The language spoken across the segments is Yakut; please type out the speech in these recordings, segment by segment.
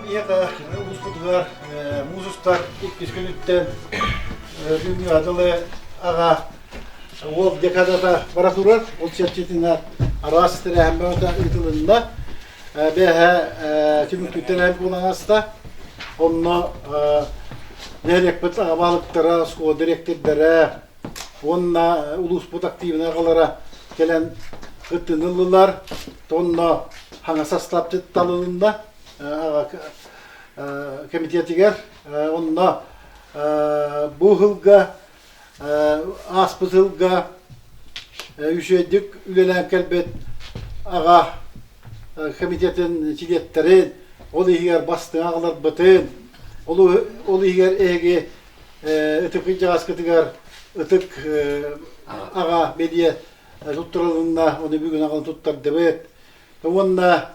Биһиэхэ улууспутугар муус устар иккис күнүттэн бүгүҥҥү дылы аҕа уол декадата бара турар. Ол чэрчитинэн араас тэрээһин бөҕөтө ыытылынна. Бэһэ түмүктүү тэрээһин буолан ааста. Онно нэһилиэкпит аҕа баһылыктара, оскуола дириэктэрдэрэ уонна улууспут активнай аҕалара кэлэн кыттыыны ыллылар. Онно хаҥас астаапчыт талылынна аҕа кэмитиэтигэр. Онно бу сылга ааспыт сылга үчүгэйдик үлэлээн кэлбит аҕа комитетын чилиэттэрин, ол иһигэр бастыҥ аҕаларбытын, ол иһигэр эһиги ытык кырдьаҕаскытыгар ытык аҕа бэлиэ туттарылынна, ону бүгүн аҕалан туттардыбыт. Уонна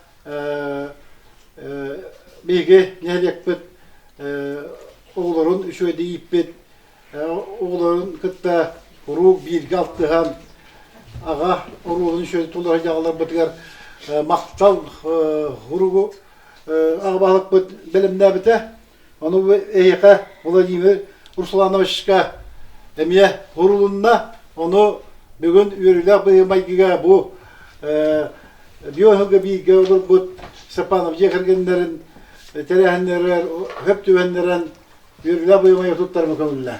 биһиги нэһилиэкпит оҕолорун үчүгэйдик ииппит оҕолорун кытта куруук бииргэ алтыһан аҕа оруолун үчүгэй тулуһа дьаҕаларбытыгар махтал суругу аҕа баһылыкпыт бэлэмнээбитэ. Ону эһиэхэ Владимир Руслановичка эмиэ сурулунна. Ону бүгүн үөрүүлээх быһыы-майгыга бу биоһылга бииргэ олорбут Степанов дьиэ кэргэннэрин тэрээһиннэригэр хөп түбэһиннэрэн Үөрүүлээх быйылгы туттарыма көҥүллээ.